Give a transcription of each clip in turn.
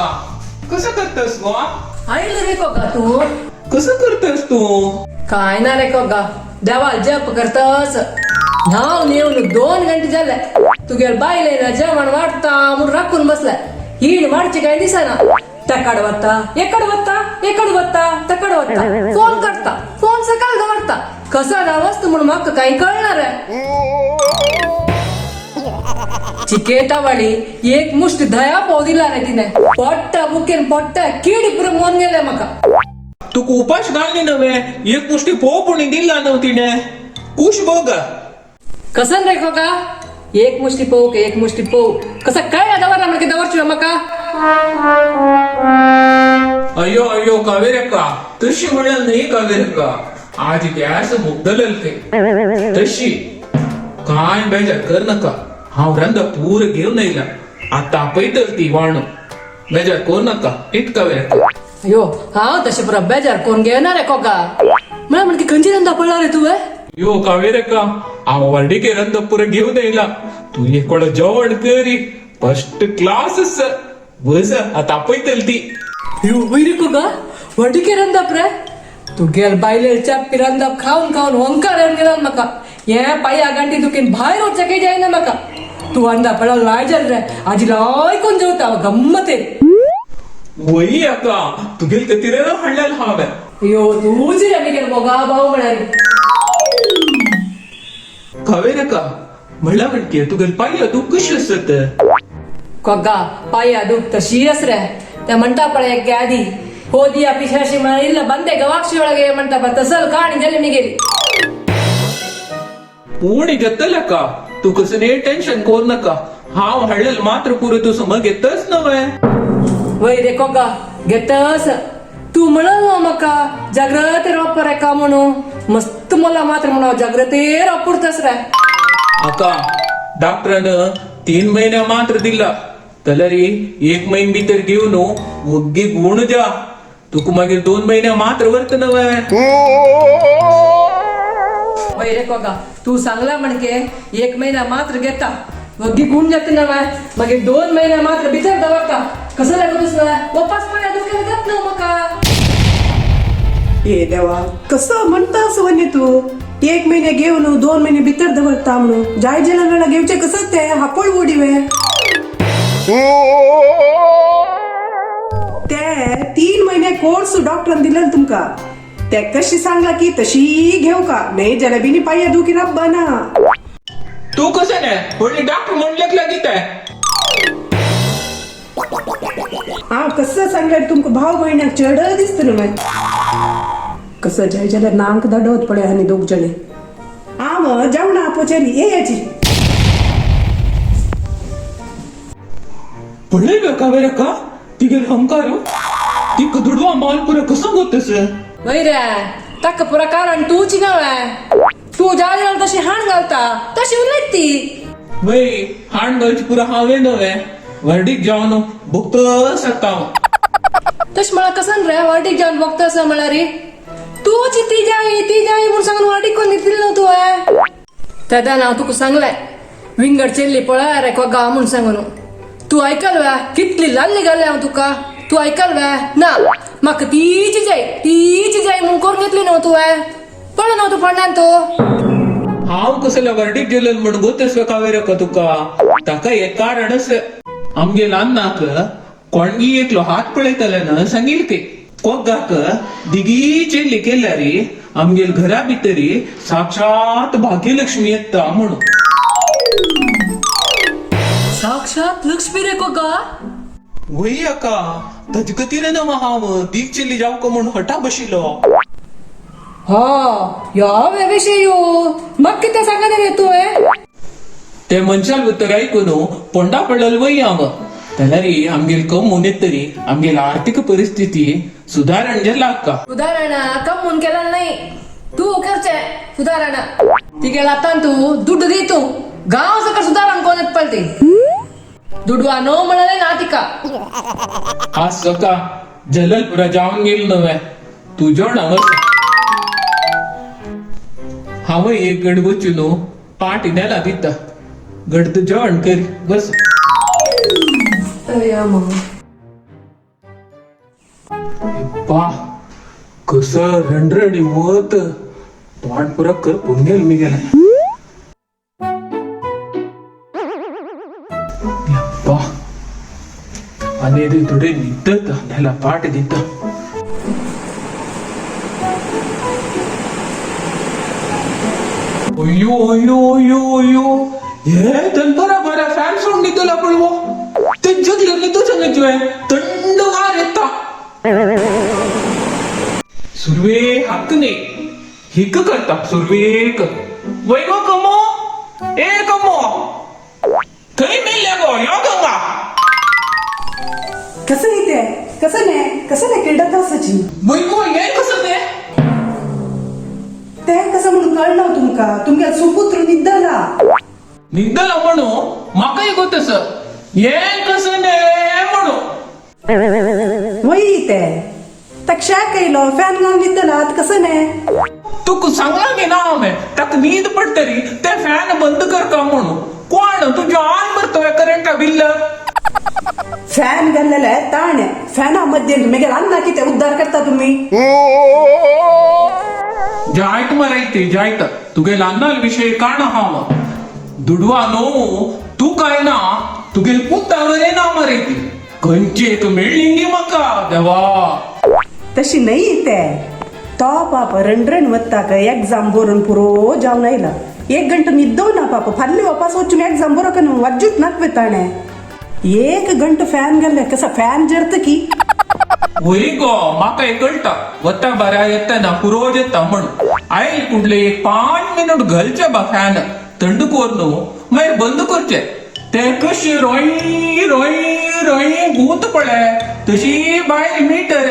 कावेरक्का, कसं करतस गो? आयलो रे कोगा तूं? कसं करतस तू? काय ना रे कोगा, देवाल जप करतस. न्हावन येवन 2 घंटे जाले. तुगेल बायले ना जेवण वाडटा म्हणून राखून बसलाय. हीण वाडची काय दिसना. तेकाड वता एकाड वता एकाड वता तेकाड वता, फोन करता, फोन सकाळ दवरता. कसं ना वस्तू म्हणून म्हाका काही कळणार आहे. चिकेतावाडी एक मुष्ट दया पाव दिला रे तिने. पोट्टा बुकेन पोट्टा कीड पुरो मोन गेले म्हाका. तुका उपाश घालली नव्हे, एक मुष्टी पोव पुणी दिला नव तिने. कुश बघ. कसं रे काका, एक मुष्टी पोव के एक मुष्टी पोव कसं काय दवरला म्हणजे दवरची म्हाका. अय्यो अय्यो कावेरक्का, तशी म्हणलं नाही कावेरक्का. आज गॅस मुगदलल ते तशी काय बेजार कर नका. हांव रंद पूर घेऊन येयला, आता आपयतल ती वाणू. बेजार करू नका it कावेरक्का. अयो हांव तशें पुरो बेजार कोण घेवना रे कोका. म्हळ्यार म्हणजे खंयची रंदा पडला रे तुवें? यो कावेरक्का, हांव व्हडीके रंद पुरो घेऊन येयला. तू एकोडो जेवण करी, फर्स्ट क्लास बस. आता आपयतल ती. अयो वय रे कोका, व्हडीके रंदाप रे तुगेल बायले चापी रंदाप खावन खावन होंकार येवन गेला म्हाका. हे पाया गांठी दुखीन भायर वचचें काय जायना म्हाका. तूं अंदा पडला लाय जाल रे, आजी लाय कोण जेवता गम्मत. वही अक्का, तुगेल खातीर हाडलेलं हांवें. अयो तूच रे मिगेल मोगा भाऊ म्हळ्यार. कावेरक्का, म्हणला म्हणके तुगेल पाय तूं कशी आसत? कोगा पाया दुख तशी आस रे. ते म्हणटा पळय गादी ಹೋದಿಯ ಪಿಶಾಶಿ ಇಲ್ಲ ಬಂದೆ ಗವಾಕ್ಷಿ ಒಳಗೆ ಮಂಟಪ ತಸಲ್ ಕಾಣಿ ಜಲ್ಲಿ ಮಿಗೇಲಿ. पूण घेतल का, तूं कसलें टेन्शन करू नाका. हांव हाडलेलं मात्र पुरो तूं समज घेतच नव्हे. वय रे कोगा घेतस. तू म्हणल ना म्हाका जाग्रत रोप रे का म्हणून, मस्त मला मात्र म्हणून जाग्रते रोपुरतस रे. आका, डॉक्टरान 3 महिने मात्र दिला जाल्यार 1 महिने भितर घेवन वग्गी गुण जा. तुका मागीर 2 महिने मात्र वरत नव्हे. वय रे कोगा, तू सांगला म्हणके 1 महिना मात्र घेता वग्गी गुण जात नव्हे, मागीर 2 महिने मात्र भितर दवरता. कसं लागतच नव्हे वपास पाया दुखेल जात ना म्हाका. ए देवा, कसं म्हणता असं म्हणे तू 1 महिने घेऊन 2 महिने भितर दवरता म्हणून. जाय जेला वेळा घेवचे कसं ते हापळ उडिवे ते 3 महिने कोर्स डॉक्टरान दिलेलं तुमका. ते कशी सांगला की तशी घेऊ का नाही जलेबीनी पाया दुखी रब्बा ना. तू कसं नाही व्हडली डॉक्टर म्हणलेक लागीत आहे. हा कसं सांगल्यार तुमका भाव भयणाक चड दिसत न्हय. कसं जाय जाल्यार नांक दडवत पळय आनी दोग जणे आम जेवणा आपोचेली ये याची. पळय गे कावेरक्का तिगेल हंकार, तिका दुडवा माल पुरो कसं गोतस. वय रे ताका पुरा कारण तूच नव्हे. तू ज्या जाल्यार तशी हाण घालता तशी उलयत ती. वय हाण घालची पुरो हांवें नव्हे, व्हडीक जावन भोगतस आतां हांव. तश म्हळ्यार कसन रे वार्डीक जावन बघता असं म्हळ्यार तूच ती जाई ती जाई म्हणून सांगून वार्डीक कोण दितली न्हू तुवें. तेन्ना हांव तुका सांगलें विंगड चेल्ली पळय रे कोगा म्हणून सांगून. तूं आयकल वे? कितली लाल्ली घाली हांव तुका, तूं आयकल वे? ना म्हाका तीच जाय तीच जाय म्हणून करून घेतली न्हू तुवें. पळय न्हू तूं पडना तूं. हांव कसल्या व्हडीक गेलो म्हण गोतस कावेरक्का तुका. ताका एक कारण आसा. आमगे ल्हानाक कोणगी एकलो हात पळयतले ना सांगील ते कोगाक दिगी चेल्ली केल्यार आमगेल घरा भितरी साक्षात भाग्यलक्ष्मी येता म्हणून. साक्षात लक्ष्मी रे कोगा. वय अक्का, ताजे खातीर ना हांव दीग चेल्ली जावका म्हूण हटा बशिल्लो. हा ह्या विशय म्हाका कितें सांगना रे तुवें? ते मनशाल उतर आयकून पोंडा पडल वय हांव. जाल्यार आमगेल कमून येत तरी आमगेल आर्थीक परिस्थिती सुदारण जाला अक्का. सुधारणा कमून केला नाही तू करचे सुधारणा. तिगे आतां तू दुड्ड दी तू गांव सकट सुधारण कोण येत पळती दुडवा नो म्हणाले ना तिका. आज सका जललपुरा जावन गेल नव्हे तू जेवण वच. हांव एक गड वचून पाट नेला दिता, गड तू जेवण कर बस. अरे मा. पा कसं रंडरणी वत तोंड पुरा कर पुंगेल मी गेला. यप्पा आणि ते थोडे निघत त्याला पाठ दित. अय्यो अय्यो अय्यो अय्यो, हे दनपरा बरा फॅन सोडून निघतला पण वो ते जगले निघतो सांगायची थंड वार येता. सुर्वे हक्क नाही हिक करता सुर्वेक वैगो कमो ए कमो थंय मेल्ल्या गो यो गंगा. कसं इथे कसं नाही कसं नाही किरडत असाची. वैगो हे कसं ते? ते कसं म्हणून कळलं तुमका? तुमच्या सुपुत्र निद्दला. निघतला म्हणू म्हाका एक तस हे कसं ने म्हणू. वय ते तक्षा केलो फॅन घालून निद्दला कसं नाही. तुका सांगला न्ही ना हांवें ताका न्हीद पडटली ते फॅन बंद करका म्हणू. कोण तुज्या आन भरतोय करंटा बिल्ल? फॅन घातलेला आहे ताण आहे फॅना मध्ये मेगेल अन्ना किती उद्धार करता तुम्ही. जायत मरायते जायत तुगे ल्हान विशय काण हांव दुडवा न्हू तूं काय ना तुगे पुता वरे ना मरायती खंयची एक मेळ्ळी म्हाका देवा. तशी नाही ते तो पाप रणरण वत्ता काय एक्झाम बरोवन पुरो जावन आयला एक घंटा निद्दो ना पाप फाल्ले वापास वचून एक्झाम बरो कन वाजूत नाक ताणे एक घंटा फॅन घाल्ले कसा फॅन जरत की. वय गो म्हाका एक कळटा वता बऱ्या येतना पुरो येता म्हण आयल कुडले एक 5 मिनट घालचे बा फॅन थंड कर न्हू मागीर बंद करचे ते कशी रोय रोय रोय गुंत पळे तशी बायल मिटर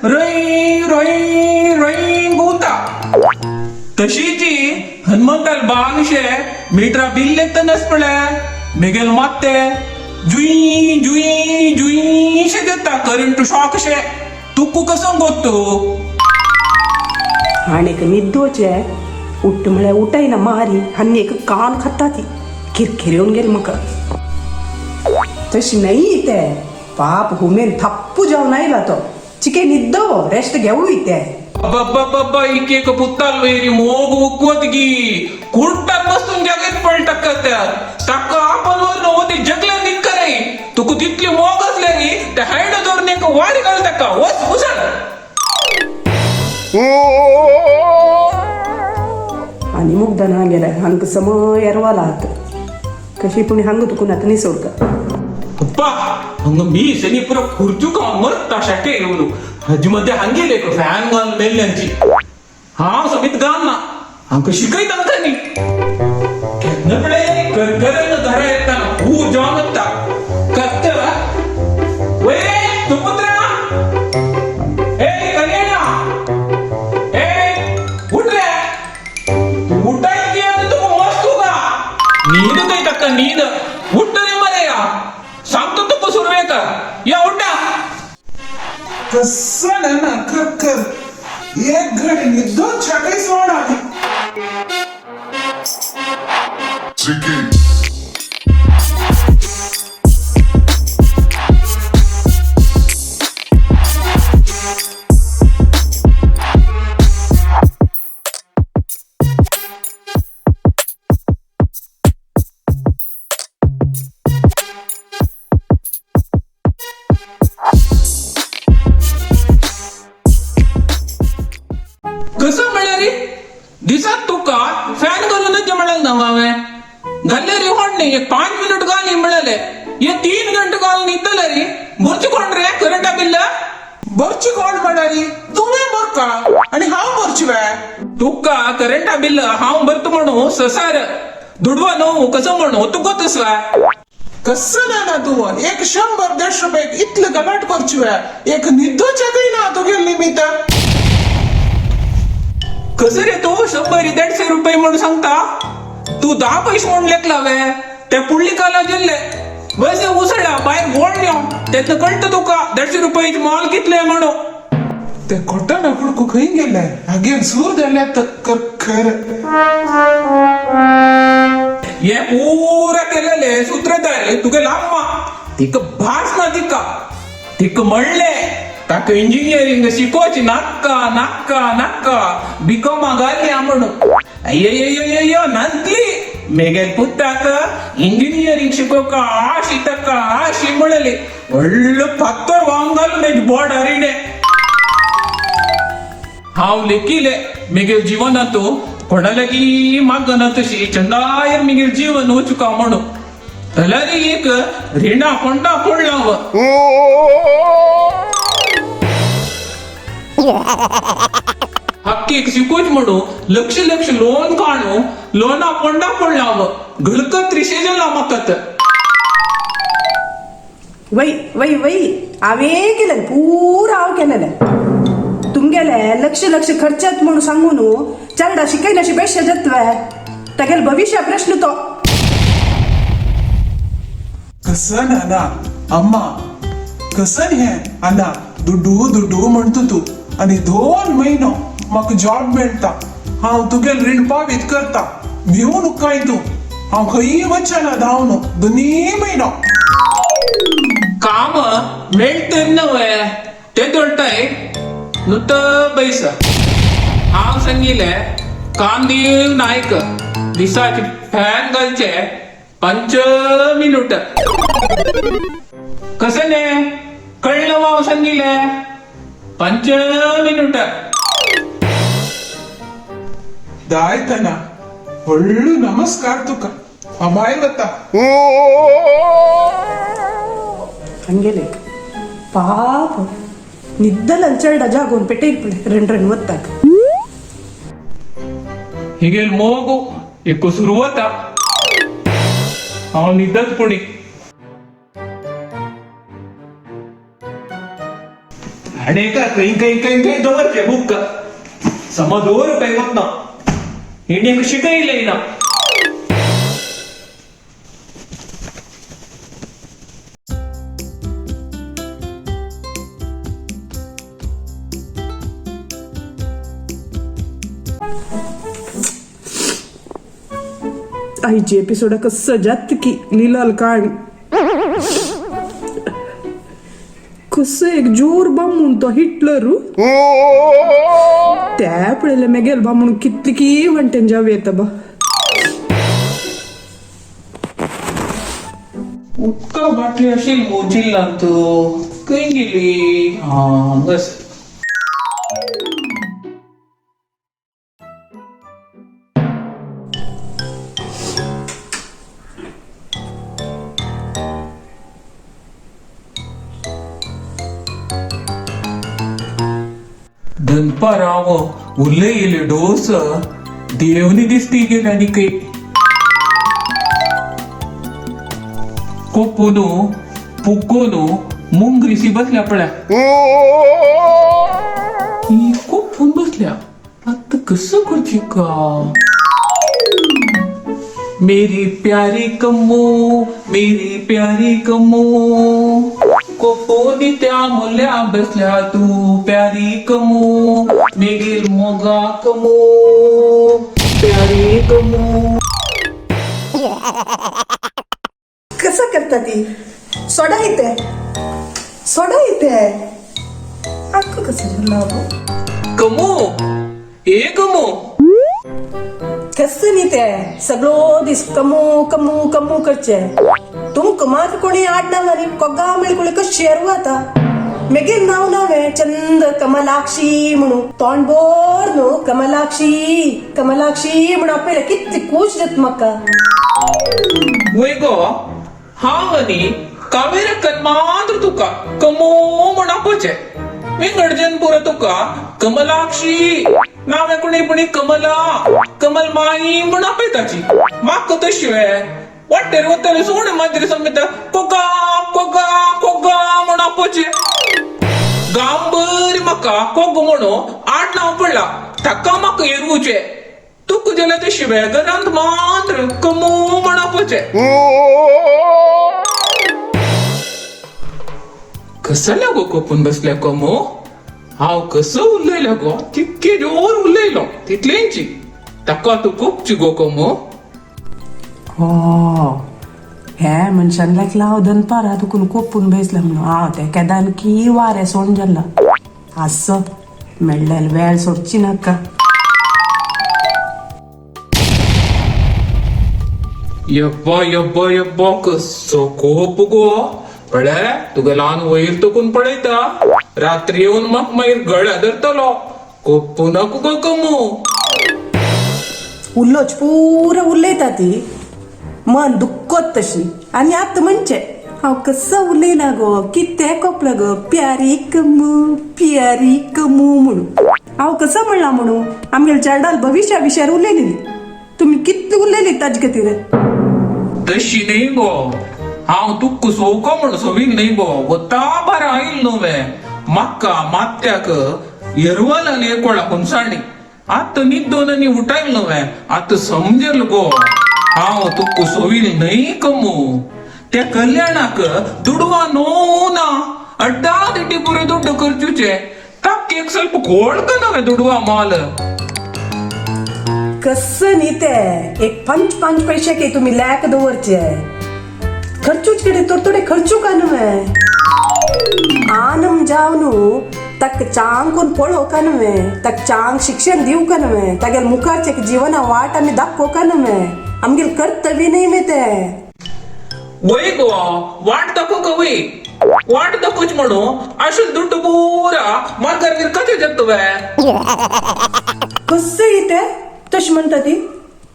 रोय रोय रोय गुंता तशीची हनुमंताल बांगशे मिटरा बिल्ले तनस पळे मेगेल मात्ते जुई जुई जुई शे देता करंट शॉक शे तुकू कसं गोत्तू. आणीक निद्दोचे उठ म्हळ्यार उठायना मारी आनी एक कान खाता ती किरकिर येवन गेली म्हाका. तशी नाही ते पाप हुमेन थप्पू जावन आयला तो चिके निद्दो रेस्ट घेवूय ते. ಅಬ್ಬಬ್ಬಬ್ಬ ಈಕೇಕ ಪುತ್ತಲ್ವೇರಿ ಮೋಗು ಉಕ್ಕೋದ್ಗಿ ಕುಂಟಾನ್ ಬಸ್ತೂನ್ ಜಾಗೇत पळटक्कत ताका आपण वर न्हू ती जगले निक्करई तुका तितली मोग असले री ते हायड दवरून एक वारी घाल ताका वच उसळ. आनी मुग्धन हांगेले हांगा समय एरवाला आत कशी पूण हांगा तुका आतां निसोडका. अप्पा हंग मी सनी पुरा खुर्चू का मरता शाके येवन हाजी मध्ये हांगेले फॅन घालून मेल्ल्यांची हांव समीत गान ना हांकां शिकयत आमकां न्ही केन्ना पळय करकरन घरा येताना हू जावन वता कत्त वय सुपुत्रा ए कल्याणा ए उठ रे उठाय की आनी तुका मस्त तुका न्हीद खंय ताका न्हीद उठ रे मरे या सांगतो तुका सुरवेक या उठा. कसं ना ना कर कर एक घडी निद्दोन छाकळी सोड आली. कसं म्हळ्यार रे दिसात तुका फॅन घालूनच म्हळ्यार ना हांवें घाल्ले रे कोण न्ही एक 5 मिनट घाल म्हळ्याले हे 3 घंटे घाल न्हिदतले रे भरची कोण रे करंटा बिल्ल? बरची कोण म्हणाली तुवें बरका आणि हांव बरची वे. तुका करंटा बिल्ल हांव भरता म्हणू ससार दुडवा न्हू कसं म्हणू तुका तसला. कसं ना ना तुवन एक 100-150 रुपये इतलं गलाट करची वे एक निद्दोच्या काही ना तुगेल निमित्त. कसं रे तू 100-150 रुपये म्हणून सांगता तू 10 पैसे म्हणून लेखला वे ते पुढली काला जिल्ले बस उसळा बाहेर गोड न्यो त्यातनं कळतं तुका 150 रुपयाची मॉल कितले म्हणू. ते कोटाना कुडकू खंय गेले हागेल सूर जाल्यार कर खर. हे पुरा केलेले सूत्रधार तुगे लांबा तिका भास ना तिका तिका म्हणले ताका इंजिनियरिंग शिकोवची नाक्का नाक्का नाक्का बीकॉमा घालया म्हणून. अय्यय्यय्यो नांतली मेगेल पुताक इंजिनियरिंग शिकोवका आशी ताका आशी म्हणली. व्हडलो फातर व्हांवन घालून मेज बोडार हिणें. हांव लेखिले मेगेल जिवनांतू कोणालागी मागना तशी चंदायर मेगेल जीवन वचुका म्हणून. जाल्यार एक रिणा कोंडा पडला हांव. हक्कीक शिकूच म्हणू लक्ष लक्ष लोन काणू लोना पोंडा पडला हांव. घळकत त्रिशे म्हाका तर. वै वै वै, हांवें केलें पुरा, हांव केलेलें. तुमगेले लक्ष लक्ष खर्चात म्हणून सांगू न्हू, चेरडा शिकयनाशी बेश्टे जातवे. तागेले भविश्या प्रश्न तो. कसन अना अम्मा, कसन हे अना, दुड्डू दुड्डू म्हणतो तूं आनी 2 म्हयनो म्हाका जॉब मेळटा, हांव तुगेल रीण पावीत करता. भिवू नुकाय तूं, हांव खंयी वचना धांवन दोनी म्हयनो. काम मेळत नव्हे ते दळटाय नुत बैस. हांव सांगिले कामदेव नायक दिसाचे फॅन घालचे 5 मिनिट. कसं ने कळलं? हांव सांगिले 5 मिनिट. दायतना व्हडलो नमस्कार तुका, हांव भायर वता. हांगेले पाप निद्दल चेरडा जागोवन पेटयल पळय रेंड रेंड वताक. हिगेल मोगो एक सुरवता हांव न्हिदत पुणी. आनी एका खंय खंय खंय खंय दवरचे बूक समज दवर रुपये वतना हिणें शिकयलें ना. आयची एपिसोडा कसं जात की लिलाल काण कसं एक जोर बामून तो हिटलर त्या पळयलें मेगेल बामून कितली की वांटेन जाव येता बा. उदका बाटली अशी मोजिल्लांत खंय गेली? हा बस. दनपार हांव उलयले डोस देवनी दिसती गेले आनी खंय कोपून पुकोन मुंगरीसी बसल्या पळया. ही कोपून बसल्या, आतां कसं करची का? मेरी प्यारी कम्मो, मेरी प्यारी कम्मो, कोपोनी त्या मुल्या बसल्या तू प्यारी कमो, मेगेल मोगा कमो, प्यारी कमो. कसं करता ती? सोडा इथे, सोडा इथे. अक्क कसं झालं अगो? कमो, ए कमो. कसं न्ही ते सगळो दीस कमू कमू कमू करचे. तुमकां मात्र कोणी आडनांव आनी कोगा मेळी कोणी कशी शेरवा आता मेगेल नांव नावें चंद कमलाक्षी म्हणून तोंड भर न्हू कमलाक्षी कमलाक्षी म्हणून आपयलें कितली खूश जाता म्हाका. वय गो, हांव आनी कावेरक्कन मात्र तुका कमो म्हण आपोवचें. विंगडजन पुरो तुका कमलाक्षी नांव कोणी पुणी कमला कमल माई म्हण आपयताची. म्हाका तशी वाटेर वतले सोड माजरी समेत कोगा कोगा कोगा म्हण आपोवचें. गांवभर म्हाका कोगो म्हणून आडनांव पडला, ताका म्हाका एरवुचें. तुका जाल्यार तशी घरांत मात्र कमो म्हण आपोवचें. कसल्या गो कोपून बसल्या कमो? हांव कसो उलयलो गो, तितके जोर उलयलो तितलेंची ताका तूं कोपची गो कमो. हा हे मनशान लागला हांव दनपारा तुकून कोपून बेसला म्हणून हांव ते केदान की वारें सोण जाल्ला आसो मेळ्ळेल वेळ सोडची नाका. यब्बा यब्बा यब्बा, कसो कोप गो. पळे तुगे ल्हान वयर तकून पळयता, रात्री येवन म्हाका मागीर गळ्या धरतलो. कोप्पू नाका गो कमू. उल्लोच पुरा उलयता ती, मन दुखत तशी. आनी आतां म्हणचे हांव कसो उलयला गो, कितें कोपला गो, प्यारी कमू प्यारी कमू म्हणून. हांव कसो म्हणला म्हणू, आमगेल्या चेरडाल भविश्या विशयार उलयलेली तुमी कितली उलयली ताजे खातीर. तशी न्ही गो, हांव तुका सोको म्हण सोबील न्ही गो. वता बारा आयल न्हू वे म्हाका मात्याक येरवाल आनी एकोळा हुनसाणी. आतां न्हिदोन आनी उठायल न्हू वे, आतां समजल गो हांव तुका सोबील न्हय कमू. त्या कल्याणाक दुडवा न्हू ना, अड्डा दिटी पुरो दुड्ड करचूचे. ताक एक ಸ್ವಲ್ಪ कोळक नव्हे दुडवा माल. कसं न्ही ते एक पंच पंच पैसे की तुम्ही लॅक दवरचे खर्चूच कडे थोडे थोडे खर्चू का न्हय. आनम जाव न्हू ताका चांग कोण पळोवका न्हय, ताका चांग शिक्षण दिवका न्हय, तागेले मुखारचे जिवना वाट आमी दाखोवका न्हय, आमगेले कर्तव्य न्हय मे ते. वय गो, वाट दाखोवक वय, वाट दाखोवच म्हणू अशें दुड्ड पुरा मार्गार कशें जाता. कसं इते तशें म्हणटा ती,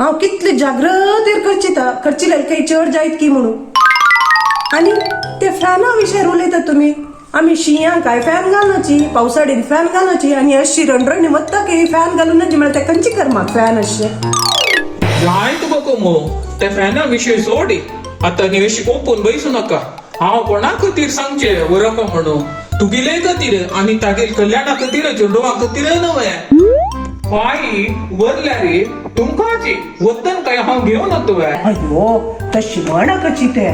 हांव कितले जागृतेर खर्चिता, खर्चिले काही चड जायत की म्हणून. आनी ते फॅना विशयार उलयता तुमी. आमी शिंया काय फॅन घालनाची, पावसाडीन फॅन घालनाची, आनी अशी रणरणी वता की फॅन घालून म्हळ्यार ते खंयची करमाक फॅन अशें. जाय तुका कमू, ते फॅना विशय सोडी. आतां न्ही अशी कोपून बैसू नाका. हांव कोणा खातीर सांगचें वरका म्हणून, तुगेले खातीर आनी तागेल कल्याणा खातीर, चेडवा खातीर न्हय. पाय वरल्यार तुमकांची वतन काय हांव घेवन तुवें. अयो तशी म्हणकाची ते.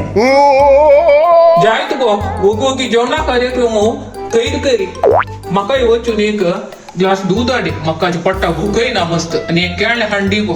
जाय तुका वोगी जेवणा कार्यक्रम कैद करी. म्हाकाय वचून एक ग्लास दूद हाडी, म्हाका पट्टा भुकय ना मस्त, आनी एक केळें हांडी गो.